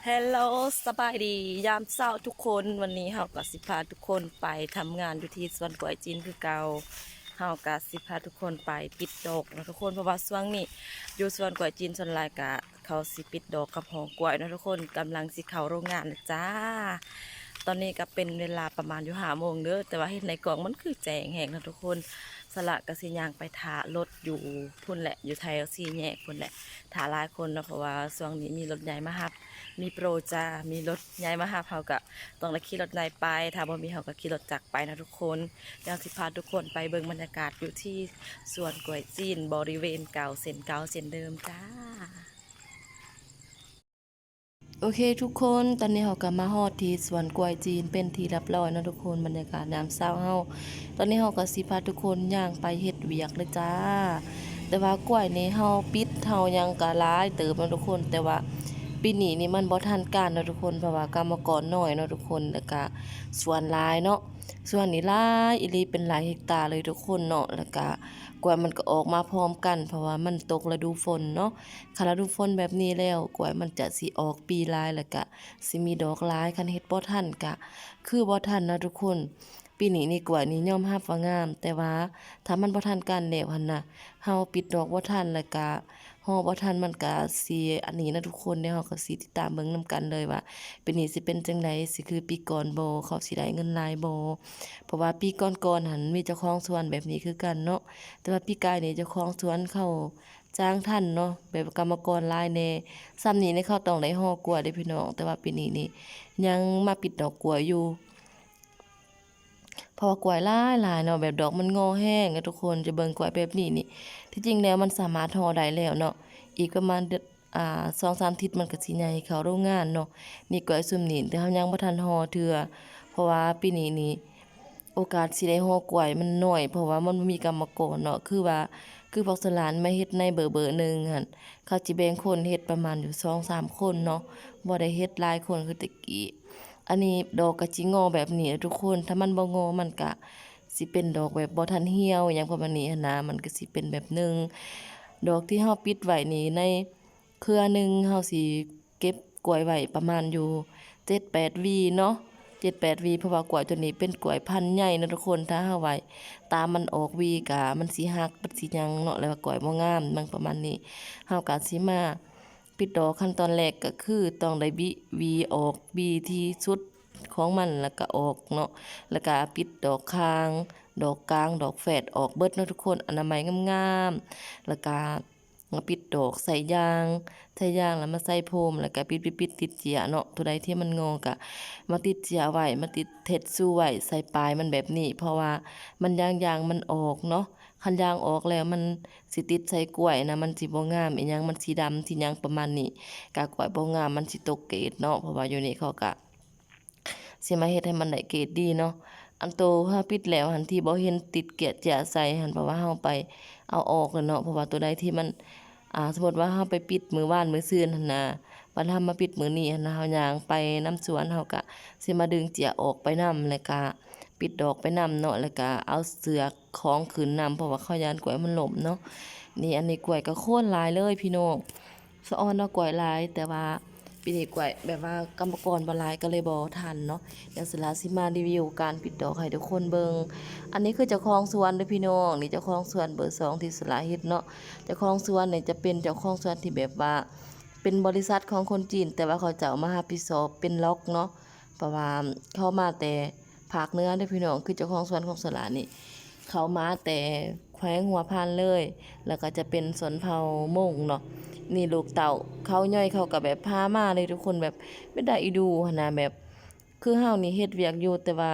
ເຮລໂລ ສະບາຍດີຍາມເຊົ້າທຸກຄົນ. ວັນນີ້ເຮົາກໍຊິພາທຸກຄົນໄປທຳງານຢູ່ທີ່ສວນກ້ວຍຈີນຄືເກົ່າ. ເຮົາກໍຊິພາທຸກຄົນໄປປິດດອກເນາະທຸກຄົນ, ເພາະວ່າຊ່ວງນີ້ຢູ່ສວນກ້ວຍຈີນສ່ວນຫຼາຍກະເຂົາຊິປິດດອກກັບຫໍກ້ວຍເນາະທຸກຄົນ. ກຳລັງຊິເຂົ້າໂຮງງານແລ້ວຈ້າ. ຕອນນີ້ກໍເປັນເວລາປະມານຢູ່ຫ້າໂມງເດີ, ແຕ່ວ່າເຫັນໃນກ້ອງມັນຄືແຈ້ງແຮງເນາະທຸກຄົນ. ສະຫຼະກໍຊິຍ່າງໄປຖ້າລົດຢູ່ພຸ້ນແຫຼະ, ຢູ່ແຖວສີ່ແຍກພຸ້ນແຫຼະ. ຖ້າຫຼາຍຄົນເນາະ, ເພາະວ່າຊ່ວງນີ້ມີລົດໃຫຍ່ມາຮັບ, ມີໂປຣຈ້າ, ມີລົດໃຫຍ່ມາຮັບ, ເຮົາກໍຕ້ອງໄດ້ຂີ່ລົດໃຫຍ່ໄປ, ຖ້າບໍ່ມີເຮົາກໍຂີ່ລົດຈັກໄປນະທຸກຄົນ. ດຽວຊິພາທຸກຄົນໄປເບິ່ງບັນຍາກາດຢູ່ທີ່ສວນກ້ວຍຈີນ ບໍລິເວນເກົ່າ ເສັ້ນເກົ່າເຊັ່ນເດີມຈ້າ. ໂອເຄທຸກຄົນ, ຕອນນີ້ເຮົາກໍມາຮອດທີ່ສວນກ້ວຍຈີນເປັນທີ່ລຽບຮ້ອຍເນາະທຸກຄົນ. ບັນຍາກາດຍາມເຊົ້າເຮົາ, ຕອນນີ້ເຮົາກໍຊິພາທຸກຄົນຍ່າງໄປເຮັດວຽກເລີຍຈ້າ. ແຕ່ວ່າກ້ວຍນີ້ເຮົາປິດເຮົາຫຍັງກໍຫຼາຍເຕີບເນາະທຸກຄົນ, ແຕ່ວ່າປີນີ້ນີ້ມັນບໍ່ທັນການເນາະທຸກຄົນ, ເພາະວ່າກຳມະກອນໜ້ອຍເນາະທຸກຄົນ, ແລ້ວກໍສວນຫຼາຍເນາະ. ສວນນີ້ຫຼາຍອີ່ຫຼີ, ເປັນຫຼາຍເຮັກຕາເລີຍທຸກຄົນເນາະ. ແລ້ວກໍກ້ວຍມັນກໍອອກມາພ້ອມກັນ, ເພາະວ່າມັນຕົກລະດູຝົນເນາະ. ຄັນລະດູຝົນແບບນີ້ແລ້ວ, ກ້ວຍມັນຈະຊິອອກປີຫຼາຍ ແລ້ວກະຊິມີດອກຫຼາຍ. ຄັນເຮັດບໍ່ທັນກະຄືບໍ່ທັນນະທຸກຄົນ. ປີນີ້ນີ້ກ້ວຍນີ້ຍອມຮັບວ່າງາມ, ແຕ່ວ່າຖ້າມັນບໍ່ທັນການແລ້ວຫັ້ນນະ, ເຮົາປິດດອກບໍ່ທັນ ແລ້ວກະຫໍບໍ່ທັນ, ມັນກະຊິອັນນີ້ນະທຸກຄົນ. ດຽວເຮົາກໍຊິຕິດຕາມເບິ່ງນຳກັນເລີຍວ່າ ປີນີ້ຊິເປັນຈັ່ງໃດ, ຊິຄືປີກ່ອນບໍ່, ເຂົາຊິໄດ້ເງິນຫຼາຍບໍ່. ເພາະວ່າປີກ່ອນໆຫັ້ນ ມີເຈົ້າຂອງສວນແບບນີ້ຄືກັນເນາະ, ແຕ່ວ່າປີກາຍນີ້ເຈົ້າຂອງສວນເຂົາ ຈ້າງທັນເນາະ, ແບບກຳມະກອນຫຼາຍແດ່. ຊ່ຳນີ້ນີ້ເຂົາຕ້ອງໄດ້ຫໍກ້ວຍເດ້ພີ່ນ້ອງ, ແຕ່ວ່າປີນີ້ນີ້ຍັງມາປິດດອກກ້ວຍຢູ່, ເພາະວ່າກ້ວຍຫຼາຍໆເນາະ, ແບບດອກມັນງໍແຮງເດ້ທຸກຄົນ. ຈະເບິ່ງກ້ວຍແບບນີ້ນີ້, ທີ່ຈິງແລ້ວມັນສາມາດຫໍໄດ້ແລ້ວເນາະ, ອີກປະມານເດືອນ ອ່າ ສອງສາມທິດມັນກໍຊິໃຫຍ່ເຂົ້າໂຮງງານເນາະ. ນີ້ກ້ວຍຊຸມນີ້ ແຕ່ເຮົາຍັງບໍ່ທັນຫໍເທື່ອ, ເພາະວ່າປີນີ້ນີ້ ໂອກາດຊິໄດ້ຫໍກ້ວຍມັນໜ້ອຍ, ເພາະວ່າມັນບໍ່ມີກຳມະກອນເນາະ. ຄືວ່າ ຄືພວກສະຫຼານມາເຮັດໃນເບີໆໜຶ່ງຫັ້ນ, ເຂົາຊິແບ່ງຄົນເຮັດປະມານຢູ່ສອງສາມຄົນເນາະ, ບໍ່ໄດ້ເຮັດຫຼາຍຄົນຄືແຕ່ກີ້. ອັນນີ້ດອກກໍຊິງໍແບບນີ້ແຫຼະທຸກຄົນ, ຖ້າມັນບໍ່ງໍມັນກະຊິເປັນດອກແບບບໍ່ທັນຫ່ຽວຫຍັງປະມານນີ້ຫັ້ນນະ, ມັນກໍຊິເປັນແບບໜຶ່ງ. ດອກທີ່ເຮົາປິດໄວ້ນີ້ ໃນເຄືອໜຶ່ງເຮົາຊິເກັບກ້ວຍໄວ້ປະມານຢູ່ ເຈັດແປດຫວີເນາະ, ເຈັດແປດຫວີ, ເພາະວ່າກ້ວຍຕົວນີ້ເປັນກ້ວຍພັນໃຫຍ່ເນາະທຸກຄົນ. ຖ້າເຮົາໄວ້ຕາມມັນອອກຫວີກະມັນຊິຫັກ ມັນຊິຫຍັງເນາະ, ແລ້ວກ້ວຍບໍ່ງາມ ມັນປະມານນີ້. ເຮົາກະຊິມາປິດດອກ, ຂັ້ນຕອນແລກກໍຄືຕ້ອງໄດ້ບິຫວີອອກ ຫວີທີ່ສຸດຂອງມັນ ແລ້ວກະອອກເນາະ, ແລ້ວກະປິດດອກຄາງ ດອກກາງ ດອກແຝດອອກເບິດເນາະທຸກຄົນ, ອະນາໄມງາມໆ, ແລ້ວກະ ມາປິດດອກ ໃສ່ຢາງ ໃສ່ຢາງແລ້ວມາໃສ່ໂຟມ ແລ້ວກະປິດໆໆ ຕິດເຈ້ຍເນາະ. ໂຕໃດທີ່ມັນງໍກະມາຕິດເຈ້ຍໄວ້ ມາຕິດເທັດຊູໄວ້ໃສ່ປາຍມັນແບບນີ້, ເພາະວ່າມັນຢາງ ຢາງມັນອອກເນາະ. ຄັນຢາງອອກແລ້ວມັນຊິຕິດໃສ່ກ້ວຍນະ, ມັນຊິບໍ່ງາມອີ່ຫຍັງ, ມັນຊິດຳຊິຫຍັງປະມານນີ້, ກະກ້ວຍບໍ່ງາມ ມັນຊິຕົກເກດເນາະ. ເພາະວ່າຢູ່ນີ້ເຂົາກະ ຊິມາເຮັດໃຫ້ມັນໄດ້ເກດດີເນາະ. ອັນໂຕເຮົາປິດແລ້ວຫັ້ນ ທີ່ບໍ່ເຫັນຕິດເກດເຈ້ຍໃສ່ຫັ້ນ ເພາະວ່າເຮົາໄປເອົາອອກແລ້ວເນາະ. ເພາະວ່າໂຕໃດທີ່ມັນ ອ່າ ສົມມຸດວ່າເຮົາໄປປິດມື້ວານມື້ຊືນຫັ້ນນະ, ບັດເຮົາມາປິດມື້ນີ້ຫັ້ນນະ, ເຮົາຍ່າງໄປນຳສວນ ເຮົາກະຊິມາດຶງເຈ້ຍອອກໄປນຳ ແລ້ວກະປິດດອກໄປນຳເນາະ, ແລ້ວກະເອົາເຊືອກ ຂອງຂຶ້ນນຳ ເພາະວ່າເຂົາຢ້ານກ້ວຍມັນລົ້ມເນາະ. ນີ້ ອັນນີ້ກ້ວຍກໍໂຄນຫຼາຍເລີຍພີ່ນ້ອງ, ສະອອນວ່າກ້ວຍຫຼາຍ ແຕ່ວ່າປີນີ້ກ້ວຍແບບວ່າກຳມະກອນບໍ່ຫຼາຍ ກໍເລີຍບໍ່ທັນເນາະ. ດຽວສະຫຼາຊິມາຣີວິວການປິດດອກໃຫ້ທຸກຄົນເບິ່ງ. ອັນນີ້ຄືເຈົ້າຂອງສວນເດີພີ່ນ້ອງ, ນີ້ເຈົ້າຂອງສວນເບີສອງທີ່ສະຫຼາເຮັດເນາະ. ເຈົ້າຂອງສວນນີ້ຈະເປັນເຈົ້າຂອງສວນທີ່ແບບວ່າເປັນບໍລິສັດຂອງຄົນຈີນ, ແຕ່ວ່າເຂົາເຈົ້າມາຮັບຜິດຊອບເປັນລັອກເນາະ, ເພາະວ່າເຂົາມາແຕ່ ພາກເໜືອເດີພີ່ນ້ອງ, ຄືເຈົ້າຂອງສວນຂອງສະຫຼານີ້ ເຂົາມາແຕ່ແຂວງຫົວພັນເລີຍ, ແລ້ວກໍຈະເປັນຊົນເຜົ່າມົ້ງເນາະ. ນີ້ລູກເຕົ້າເຂົາຍ່ອຍ ເຂົາກໍແບບພາມາເລີຍທຸກຄົນ, ແບບເປັນຕາເອັນດູຫັ້ນນະ, ແບບຄືເຮົານີ້ເຮັດວຽກຢູ່ ແຕ່ວ່າ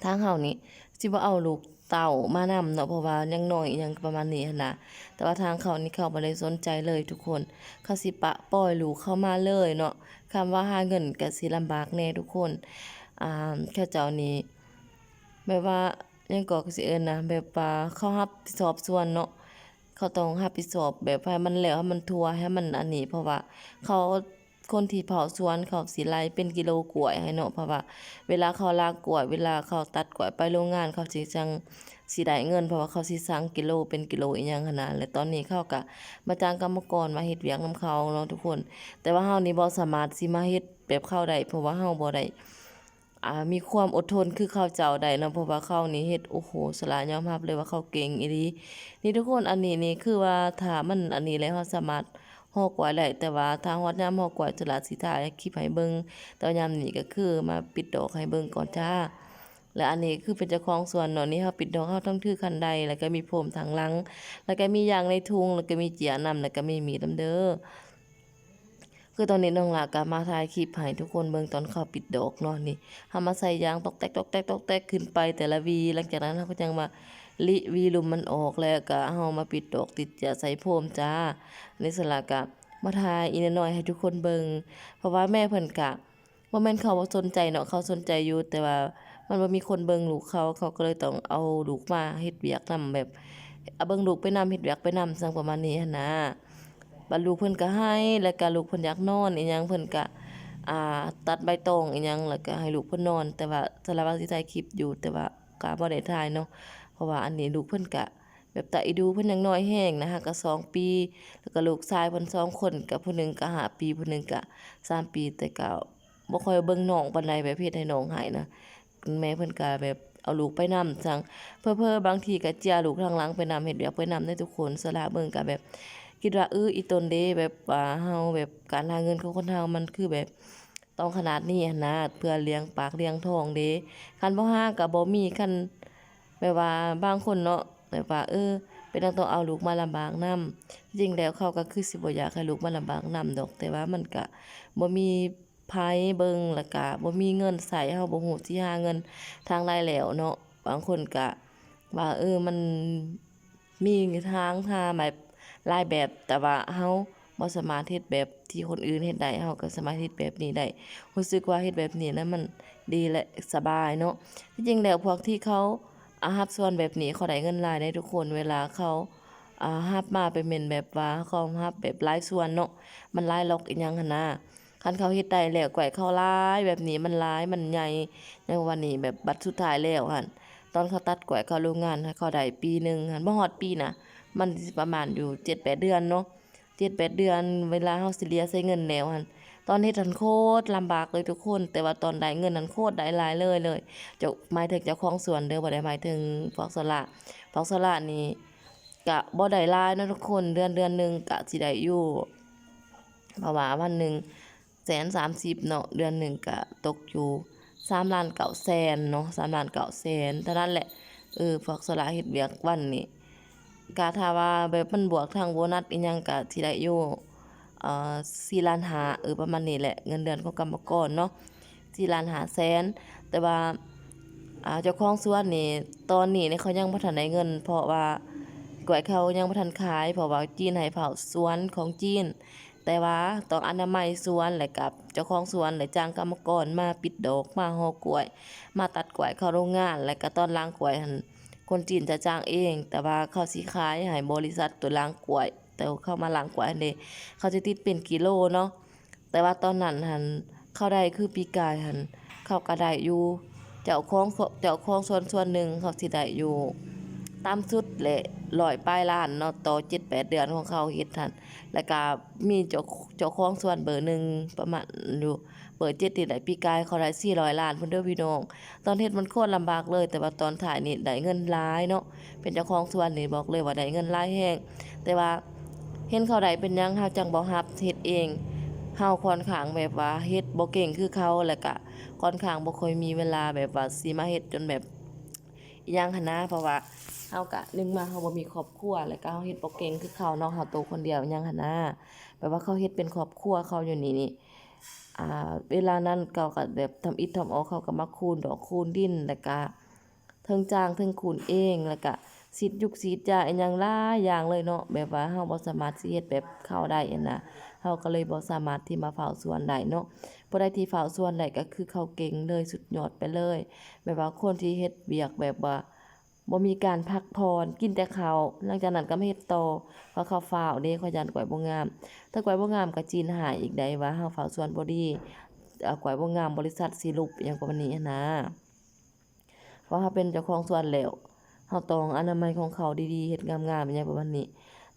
ທາງເຮົານີ້ຊິບໍ່ເອົາລູກເຕົ້າມານຳເນາະ, ເພາະວ່າຍັງນ້ອຍອີ່ຫຍັງປະມານນີ້ຫັ້ນນະ. ແຕ່ວ່າທາງເຂົານີ້ເຂົາບໍ່ໄດ້ສົນໃຈເລີຍທຸກຄົນ, ເຂົາຊິປະປ່ອຍລູກເຂົາມາເລີຍເນາະ. ຄຳວ່າຫາເງິນກໍຊິລຳບາກແດ່ທຸກຄົນ. ອ່າ ເຂົາເຈົ້ານີ້ແບບວ່າ ຫຍັງກໍ ຄືຊິເອີ້ນນະ ແບບວ່າເຂົາຮັບຜິດຊອບສວນເນາະ, ເຂົາຕ້ອງຮັບຜິດຊອບແບບໃຫ້ມັນແລ້ວ ໃຫ້ມັນທົ່ວ ໃຫ້ມັນອັນນີ້ ເພາະວ່າເຂົາ ຄົນທີ່ເຝົ້າສວນເຂົາຊິໄລ່ເປັນກິໂລກ້ວຍໃຫ້ເນາະ, ເພາະວ່າເວລາເຂົາລາກກ້ວຍ ເວລາເຂົາຕັດກ້ວຍໄປໂຮງງານ ເຂົາຊິຈັ່ງ ຊິໄດ້ເງິນ ເພາະວ່າເຂົາຊິຊັ່ງກິໂລເປັນກິໂລອີ່ຫຍັງຫັ້ນນະ. ແລະຕອນນີ້ເຂົາກະມາຈ້າງກຳມະກອນມາເຮັດວຽກນຳເຂົາເນາະທຸກຄົນ, ແຕ່ວ່າເຮົານີ້ບໍ່ສາມາດຊິມາເຮັດແບບເຂົາໄດ້ ເພາະວ່າເຮົາບໍ່ໄດ້ ອ່າ ມີຄວາມອົດທົນຄືເຂົາເຈົ້າໄດ້ເນາະ, ເພາະວ່າເຂົານີ້ເຮັດ ໂອ້ໂຫ ສະຫຼາຍອມຮັບເລີຍວ່າເຂົາເກັ່ງອີ່ຫຼີ. ນີ້ທຸກຄົນ ອັນນີ້ນີ້ຄືວ່າຖ້າມັນອັນນີ້ແລ້ວ ເຮົາສາມາດຫໍກວາຍໄດ້, ແຕ່ວ່າຖ້າຮອດຍາມຫໍກວາຍ ສະຫຼາຊິຖ່າຍຄລິບໃຫ້ເບິ່ງ, ແຕ່ວ່າຍາມນີ້ກໍຄືມາປິດດອກໃຫ້ເບິ່ງກ່ອນຈ້າ. ແລະອັນນີ້ຄືເປັນເຈົ້າຂອງສວນເນາະ, ນີ້ເຮົາປິດດອກ ເຮົາທັງຖືຄັນໄດ ແລ້ວກໍມີໂຟມທາງຫຼັງ ແລ້ວກໍມີຢາງໃນຖົງ ແລ້ວກໍມີເຈ້ຍນຳ ແລ້ວກໍມີມີດນຳເດີ. ຄືຕອນນີ້ນ້ອງຫຼ້າກໍມາຖ່າຍຄລິບໃຫ້ທຸກຄົນເບິ່ງຕອນເຂົາປິດດອກເນາະ. ນີ້ເຮົາມາໃສ່ຢາງຕອກແຕກ ຕອກແຕກ ຕອກແຕກຂຶ້ນໄປແຕ່ລະຫວີ, ຫຼັງຈາກນັ້ນເຮົາກໍຍັງມາລິຫວີລຸ່ມມັນອອກ ແລ້ວກໍເຮົາມາປິດດອກ ຕິດເຈ້ຍໃສ່ໂຟມຈ້າ. ນີ້ສະຫຼາກໍມາຖ່າຍອີກໜ້ອຍໃຫ້ທຸກຄົນເບິ່ງ, ເພາະວ່າແມ່ເພິ່ນກະ ບໍ່ແມ່ນເຂົາບໍ່ສົນໃຈເນາະ, ເຂົາສົນໃຈຢູ່ ແຕ່ວ່າມັນບໍ່ມີຄົນເບິ່ງລູກເຂົາ, ເຂົາກໍເລີຍຕ້ອງເອົາລູກມາເຮັດວຽກນຳ, ແບບເບິ່ງລູກໄປນຳ ເຮັດວຽກໄປນຳ ຈັ່ງປະມານນີ້ຫັ້ນນະ. ບັດລູກເພິ່ນກໍໄຫ້ ແລ້ວກໍລູກເພິ່ນຢາກນອນອີ່ຫຍັງ ເພິ່ນກໍ ອ່າ ຕັດໃບຕອງອີ່ຫຍັງ ແລ້ວກໍໃຫ້ລູກເພິ່ນນອນ, ແຕ່ວ່າສາລະວ່າຊິຖ່າຍຄລິບຢູ່ ແຕ່ວ່າກໍບໍ່ໄດ້ຖ່າຍເນາະ, ເພາະວ່າອັນນີ້ລູກເພິ່ນກໍ ແບບຕາອີດູ ເພິ່ນຍັງນ້ອຍແຮງນະ, ຫາກະສອງປີ ແລ້ວກະລູກຊາຍເພິ່ນສອງຄົນ ກະຜູ້ໜຶ່ງກະຫ້າປີ ຜູ້ໜຶ່ງກະສາມປີ, ແຕ່ກະບໍ່ຄ່ອຍເບິ່ງນ້ອງປານໃດ, ແບບເຮັດໃຫ້ນ້ອງໄຫ້ນະ. ແມ່ເພິ່ນກະແບບເອົາລູກໄປນຳ ຈັ່ງເຜີໆບາງທີກະເຈ້ຍລູກທາງຫຼັງໄປນຳ ເຮັດວຽກໄປນຳເດ້ທຸກຄົນ. ສາລະເບິ່ງກະແບບຄິດວ່າ ເອີ ອີ່ຕົນເດ ແບບວ່າເຮົາ ແບບການຫາເງິນຂອງຄົນເຮົາມັນຄືແບບ ຕ້ອງຂະໜາດນີ້ຫັ້ນນາ ເພື່ອລ້ຽງປາກລ້ຽງທ້ອງເດ້. ຄັນບໍ່ຫາກໍບໍ່ມີ, ຄັນແບບວ່າບາງຄົນເນາະ ແບບວ່າ ເອີ ເປັນຫຍັງຕ້ອງເອົາລູກມາລຳບາກນຳ. ທີ່ຈິງແລ້ວເຂົາກໍຄືຊິບໍ່ຢາກໃຫ້ລູກມາລຳບາກນຳດອກ, ແຕ່ວ່າມັນກະບໍ່ມີໃຜເບິ່ງ ແລ້ວກະບໍ່ມີເງິນໃຊ້, ເຮົາບໍ່ຮູ້ຊິຫາເງິນທາງໃດແລ້ວເນາະ. ບາງຄົນກະວ່າ ເອີ ມັນ ມີທາງຫາແບບຫຼາຍແບບ, ແຕ່ວ່າເຮົາບໍ່ສາມາດເຮັດແບບທີ່ຄົນອື່ນເຮັດໄດ້, ເຮົາກໍສາມາດເຮັດແບບນີ້ໄດ້. ຮູ້ສຶກວ່າເຮັດແບບນີ້ນະມັນດີ ແລະ ສະບາຍເນາະ. ທີ່ຈິງແລ້ວພວກທີ່ເຂົາ ອາ ຮັບສວນແບບນີ້ ເຂົາໄດ້ເງິນຫຼາຍເດ້ທຸກຄົນ. ເວລາເຂົາ ອາ ຮັບມາໄປແມ່ນແບບວ່າເຂົາຮັບແບບຫຼາຍສວນເນາະ, ມັນຫຼາຍລັອກອີ່ຫຍັງຫັ້ນນາ. ຄັນເຂົາເຮັດໄດ້ແລ້ວ ກ້ວຍເຂົາຫຼາຍແບບນີ້ ມັນຫຼາຍ ມັນໃຫຍ່ ຫຍັງປະມານນີ້. ແບບບັດສຸດທ້າຍແລ້ວຫັ້ນ ຕອນເຂົາຕັດກ້ວຍເຂົ້າໂຮງງານ ໃຫ້ເຂົາໄດ້ປີໜຶ່ງຫັ້ນ ບໍ່ຮອດປີນະ, ມັນຊິປະມານຢູ່ເຈັດແປດເດືອນເນາະ, ເຈັດແປດເດືອນ. ເວລາເຮົາສະເລ່ຍໃສ່ເງິນແລ້ວຫັ້ນ ຕອນເຮັດຫັ້ນໂຄດລຳບາກເລີຍທຸກຄົນ, ແຕ່ວ່າຕອນໄດ້ເງິນຫັ້ນໂຄດໄດ້ຫຼາຍເລີຍ ເລີຍ. ເຈົ້າ ໝາຍເຖິງເຈົ້າຂອງສວນເດີ, ບໍ່ໄດ້ໝາຍເຖິງພວກສະຫຼະ. ພວກສະຫຼະນີ້ກະບໍ່ໄດ້ຫຼາຍເນາະທຸກຄົນ, ເດືອນ ເດືອນໜຶ່ງກະຊິໄດ້ຢູ່ ເພາະວ່າວັນໜຶ່ງ ແສນສາມສິບເນາະ, ເດືອນໜຶ່ງກະຕົກຢູ່ສາມລ້ານເກົ້າແສນເນາະ, ສາມລ້ານເກົ້າແສນເທົ່ານັ້ນແຫຼະ. ເອີ ພວກສະຫຼະເຮັດວຽກວັນນີ້ ກະຖ້າວ່າແບບມັນບວກທັງໂບນັດອີ່ຫຍັງກະຊິໄດ້ຢູ່ ເອີ ສີ່ລ້ານຫ້າ ເອີ ປະມານນີ້ແຫຼະ, ເງິນເດືອນຂອງກຳມະກອນເນາະ ສີ່ລ້ານຫ້າແສນ. ແຕ່ວ່າ ອ່າ ເຈົ້າຂອງສວນນີ້ ຕອນນີ້ນີ້ເຂົາຍັງບໍ່ທັນໄດ້ເງິນ ເພາະວ່າກ້ວຍເຂົາຍັງບໍ່ທັນຂາຍ, ເພາະວ່າຈີນໃຫ້ເຝົ້າສວນຂອງຈີນ. ແຕ່ວ່າຕ້ອງອະນາໄມສວນ ແລະກະເຈົ້າຂອງສວນ ແລະຈ້າງກຳມະກອນມາປິດດອກ, ມາຫໍກລ້ວຍ, ມາຕັດກ້ວຍເຂົ້າໂຮງງານ, ແລະກະຕອນລ້າງກ້ວຍຫັ້ນ ຄົນຈີນຈະຈ້າງເອງ, ແຕ່ວ່າເຂົາຊິຂາຍໃຫ້ບໍລິສັດຕົວລ້າງກ້ວຍ, ແຕ່ເຂົາມາລ້າງກ້ວຍຫັ້ນເດ ເຂົາຈະຕິດເປັນກິໂລເນາະ. ແຕ່ວ່າຕອນນັ້ນຫັ້ນ ເຂົາໄດ້ຄືປີກາຍຫັ້ນ ເຂົາກໍໄດ້ຢູ່ ເຈົ້າຂອງ ເຈົ້າຂອງສວນສ່ວນໜຶ່ງ ເຂົາຊິໄດ້ຢູ່ຕ່ຳສຸດແຫຼະ ຮ້ອຍປາຍລ້ານເນາະ ຕໍ່ເຈັດແປດເດືອນຂອງເຂົາເຮັດຫັ້ນ. ແລ້ວກໍມີເຈົ້າ ເຈົ້າຂອງສວນເບີໜຶ່ງປະມານຢູ່ ເບີເຈັດນີ້ໄດ້ ປີກາຍເຂົາໄດ້ສີ່ຮ້ອຍລ້ານພຸ້ນເດີພີ່ນ້ອງ. ຕອນເຮັດມັນໂຄດລຳບາກເລີຍ, ແຕ່ວ່າຕອນທ້າຍນີ້ໄດ້ເງິນຫຼາຍເນາະ, ເປັນເຈົ້າຂອງສວນນີ້ບອກເລີຍວ່າໄດ້ເງິນຫຼາຍແຮງ. ແຕ່ວ່າເຫັນເຂົາໄດ້ເປັນຫຍັງເຮົາຈັ່ງບໍ່ຮັບເຮັດເອງ, ເຮົາຂ້ອນຂ້າງແບບວ່າເຮັດບໍ່ເກັ່ງຄືເຂົາ, ແລ້ວກະຂ້ອນຂ້າງບໍ່ຄ່ອຍມີເວລາແບບວ່າຊິມາເຮັດຈົນແບບ ອີ່ຫຍັງຫັ້ນນາ. ເພາະວ່າເຮົາກະ ໜຶ່ງມາເຮົາບໍ່ມີຄອບຄົວ, ແລ້ວກະເຮົາເຮັດບໍ່ເກັ່ງຄືເຂົາເນາະ, ເຮົາໂຕຄົນດຽວອີ່ຫຍັງຫັ້ນນາ. ແບບວ່າເຂົາເຮັດເປັນຄອບຄົວເຂົາຢູ່ນີ້ນີ້ ອ່າ ເວລານັ້ນເຂົາກະແບບທຳອິດທຳອອກ, ເຂົາກະມາຂູດດອກຂູດດິນ, ແລ້ວກະເທິງຈ້າງເທິງຂູດເອງ, ແລ້ວກະສີດຢູກສີດຢາອີ່ຫຍັງຫຼາຍຢ່າງເລີຍເນາະ. ແບບວ່າເຮົາບໍ່ສາມາດຊິເຮັດແບບເຂົາໄດ້ຫັ້ນນາ, ເຮົາກະເລີຍບໍ່ສາມາດທີ່ມາເຝົ້າສວນໄດ້ເນາະ. ຜູ້ໃດທີ່ເຝົ້າສວນໄດ້ກະຄືເຂົາເກັ່ງເລີຍ, ສຸດຍອດໄປເລີຍ. ແບບວ່າຄົນທີ່ເຮັດວຽກແບບວ່າ ບໍ່ມີການພັກຜ່ອນ, ກິນແຕ່ເຂົ້າ, ຫຼັງຈາກນັ້ນກໍມາເຮັດຕໍ່, ເພາະເຂົາຟ້າວເດ້, ເຂົາຢ້ານກ້ວຍບໍ່ງາມ. ຖ້າກ້ວຍບໍ່ງາມກໍຈີນຫາຍອີກໄດ໋ ວ່າເຮົາເຝົ້າສວນບໍ່ດີ, ເອົາ ກ້ວຍບໍ່ງາມ ບໍລິສັດຊິຫຼຸບ ອີ່ຫຍັງປະມານນີ້ຫັ້ນນາ. ເພາະເຮົາເປັນເຈົ້າຂອງສວນແລ້ວ, ຮົາຕ້ອງອະນາໄມຂອງເຂົາດີໆ ເຮັດງາມໆ ຫຍັງປະມານນີ້.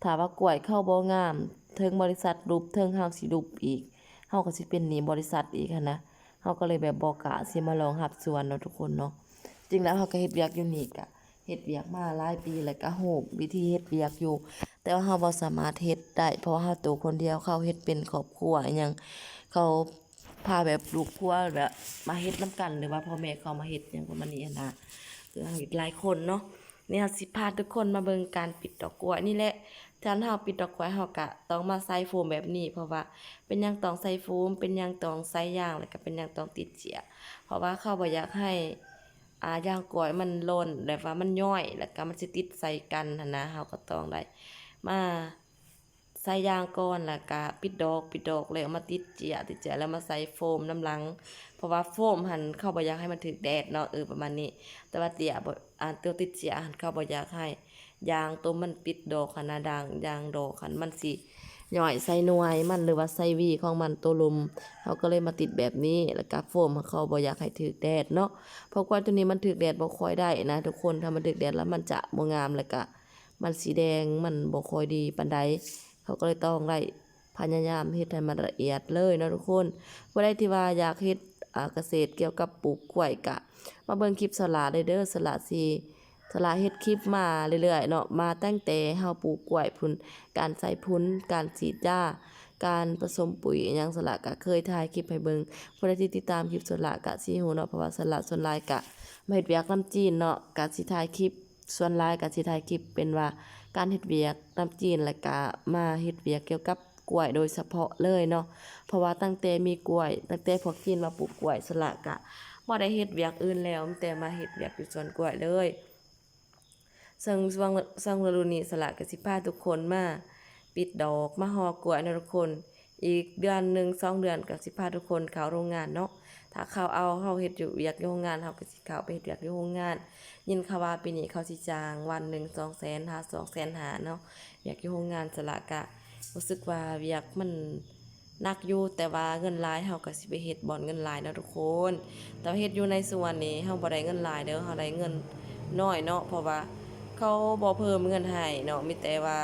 ຖ້າວ່າກ້ວຍເຂົາບໍ່ງາມ ເຖິງບໍລິສັດຫຼຸບ ເຖິງເຮົາຊິຫຼຸບອີກ ເຮົາກໍຊິເປັນໜີ້ບໍລິສັດອີກຫັ້ນນະ. ເຮົາກໍເລີຍແບບບໍ່ກ້າຊິມາລອງຮັບສວນເນາະທຸກຄົນເນາະ. ຈິງແລ້ວເຮົາກໍເຮັດວຽກຢູ່ນີ້ ກະເຮັດວຽກມາຫຼາຍປີ ແລ້ວກະຮູ້ວິທີເຮັດວຽກຢູ່ ແຕ່ວ່າເຮົາບໍ່ສາມາດເຮັດໄດ້ ເພາະວ່າເຮົາໂຕຄົນດຽວ. ເຂົາເຮັດເປັນຄອບຄົວອີ່ຫຍັງ ເຂົາ ພາແບບລູກຄົວແບບມາເຮັດນຳກັນ ຫຼືວ່າພໍ່ແມ່ເຂົາມາເຮັດຫຍັງປະມານນີ້ຫັ້ນນະ. ຄືເຮົາເຮັດຫຼາຍຄົນເນາະ. ນີ້ເຮົາຊິພາທຸກຄົນມາເບິ່ງການປິດດອກກ້ວຍນີ້ແຫຼະ. ການເຮົາປິດດອກກ້ວຍ ເຮົາກະຕ້ອງມາໃສ່ໂຟມແບບນີ້ ເພາະວ່າເປັນຫຍັງຕ້ອງໃສ່ໂຟມ ເປັນຫຍັງຕ້ອງໃສ່ຢາງ ແລ້ວກະເປັນຫຍັງຕ້ອງຕິດເຊື້ອ ເພາະວ່າເຂົາບໍ່ຢາກໃຫ້ ອາ ຢາງກ້ວຍມັນຫຼົ່ນ ແບບວ່າມັນຍ້ອຍ ແລ້ວກະມັນຊິຕິດໃສ່ກັນຫັ້ນນະ. ເຮົາກໍຕ້ອງໄດ້ມາ ໃສ່ຢາງກ່ອນ ແລ້ວກະປິດດອກ ປິດດອກແລ້ວມາຕິດເຊື້ອ ຕິດເຊື້ອແລ້ວມາໃສ່ໂຟມນຳຫຼັງ ເພາະວ່າໂຟມຫັ້ນເຂົາບໍ່ຢາກໃຫ້ມັນຖືກແດດເນາະ ເອີ ປະມານນີ້. ແຕ່ວ່າເຊື້ອບໍ່ ອັນຕົວຕິດເຊື້ອຫັ້ນເຂົາບໍ່ຢາກໃຫ້ຢາງຕົວມັນຕິດດອກຫັ້ນນະ ດາງຢາງດອກຫັ້ນມັນຊິຍ້ອຍໃສ່ໜ່ວຍມັນ ຫຼືວ່າໃສ່ຫວີຂອງມັນ ຕົວລົມ. ເຮົາກໍເລີຍມາຕິດແບບນີ້ ແລ້ວກະໂຟມເຂົາບໍ່ຢາກໃຫ້ຖືກແດດເນາະ ເພາະກ້ວຍຕົວນີ້ມັນຖືກແດດບໍ່ຄ່ອຍໄດ້ນະທຸກຄົນ. ຖ້າມັນຖືກແດດແລ້ວມັນຈະບໍ່ງາມ ແລ້ວກະ ມັນສີແດງ ມັນບໍ່ຄ່ອຍດີປານໃດ. ເຂົາກໍເລີຍຕ້ອງໄດ້ພະຍາຍາມເຮັດໃຫ້ມັນລະອຽດເລີຍເນາະທຸກຄົນ. ຜູ້ໃດທີ່ວ່າຢາກເຮັດ ອາ ກະເສດກ່ຽວກັບປູກກ້ວຍ ກະມາເບິ່ງຄລິບສະຫຼາໄດ້ເດີ. ສະຫຼາຊິ ສະຫຼາເຮັດຄລິບມາເລື້ອຍໆເນາະ ມາຕັ້ງແຕ່ເຮົາປູກກ້ວຍພຸ້ນ ການໃສ່ຝຸ່ນ ການສີດຢາ ການປະສົມປຸ໋ຍອີ່ຫຍັງ ສະຫຼາກະເຄີຍຖ່າຍຄລິບໃຫ້ເບິ່ງ. ຜູ້ໃດທີ່ຕິດຕາມຄລິບສະຫຼາກະຊິຮູ້ເນາະ ເພາະວ່າສະຫຼາສ່ວນຫຼາຍກະມາເຮັດວຽກນຳຈີນເນາະ ກະຊິຖ່າຍຄລິບ ສ່ວນຫຼາຍກະຊິຖ່າຍຄລິບເປັນວ່າການເຮັດວຽກນຳຈີນ ແລ້ວກະມາເຮັດວຽກກ່ຽວກັບກ້ວຍໂດຍສະເພາະເລີຍເນາະ. ເພາະວ່າຕັ້ງແຕ່ມີກ້ວຍ ຕັ້ງແຕ່ພວກຈີນມາປູກກ້ວຍ ສະຫຼາກະບໍ່ໄດ້ເຮັດວຽກອື່ນແລ້ວ ມີແຕ່ມາເຮັດວຽກຢູ່ສວນກ້ວຍເລີຍ. ເຊິ່ງຊ່ວງ ຊ່ວງລະດູນີ້ ສະຫຼາກະຊິພາທຸກຄົນມາປິດດອກ ມາຫໍ່ກ້ວຍເນາະທຸກຄົນ. ອີກເດືອນໜຶ່ງສອງເດືອນກະຊິພາທຸກຄົນເຂົ້າໂຮງງານເນາະ. ຖ້າເຂົາເອົາເຮົາເຮັດຢູ່ ວຽກຢູ່ໂຮງງານ ເຮົາກະຊິເຂົ້າໄປເຮັດວຽກຢູ່ໂຮງງານ. ຍິນຂ່າວວ່າປີນີ້ເຂົາຊິຈ້າງວັນໜຶ່ງສອງແສນຫາສອງແສນຫ້າເນາະ ວຽກຢູ່ໂຮງງານ. ສະຫຼາກະຮູ້ສຶກວ່າວຽກມັນໜັກຢູ່ ແຕ່ວ່າເງິນຫຼາຍ ເຮົາກະຊິໄປເຮັດບ່ອນເງິນຫຼາຍເນາະທຸກຄົນ. ແຕ່ວ່າເຮັດຢູ່ໃນສວນນີ້ ເຮົາບໍ່ໄດ້ເງິນຫຼາຍເດີ ເຮົາໄດ້ເງິນໜ້ອຍເນາະ ເພາະວ່າເຂົາບໍ່ເພີ່ມເງິນໃຫ້ເນາະ ມີແຕ່ວ່າ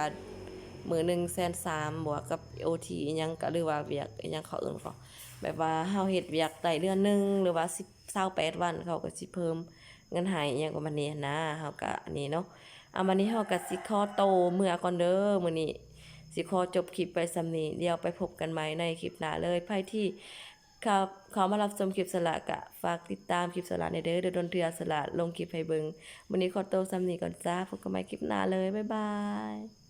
ມື້ໜຶ່ງແສນສາມ ບວກກັບໂອທີອີ່ຫຍັງກະ ຫຼືວ່າວຽກອີ່ຫຍັງເຂົາເອີ້ນກໍ ແບບວ່າເຮົາເຮັດວຽກໄດ້ເດືອນໜຶ່ງ ຫຼືວ່າສິບ ຊາວແປດວັນ ເຂົາກໍຊິເພີ່ມເງິນໃຫ້ອີ່ຫຍັງປະມານນີ້ຫັ້ນນາ. ເຮົາກະອັນນີ້ເນາະ ອາ ບາດນີ້ເຮົາກະຊິຂໍໂຕເມືອກ່ອນເດີ. ມື້ນີ້ຊິຂໍຈົບຄລິບໄວ້ສ່ຳນີ້ ດຽວໄປພົບກັນໃໝ່ໃນຄລິບໜ້າເລີຍ. ໃຜທີ່ເຂົ້າ ເຂົ້າມາຮັບຊົມຄລິບສະຫຼາກະຝາກຕິດຕາມຄລິບສະຫຼາແດ່ເດີ ດົນໆເທື່ອສະຫຼາລົງຄລິບໃຫ້ເບິ່ງ. ມື້ນີ້ຂໍໂຕສ່ຳນີ້ກ່ອນຈ້າ ພົບກັນໃໝ່ຄລິບໜ້າເລີຍ ບາຍບາຍ.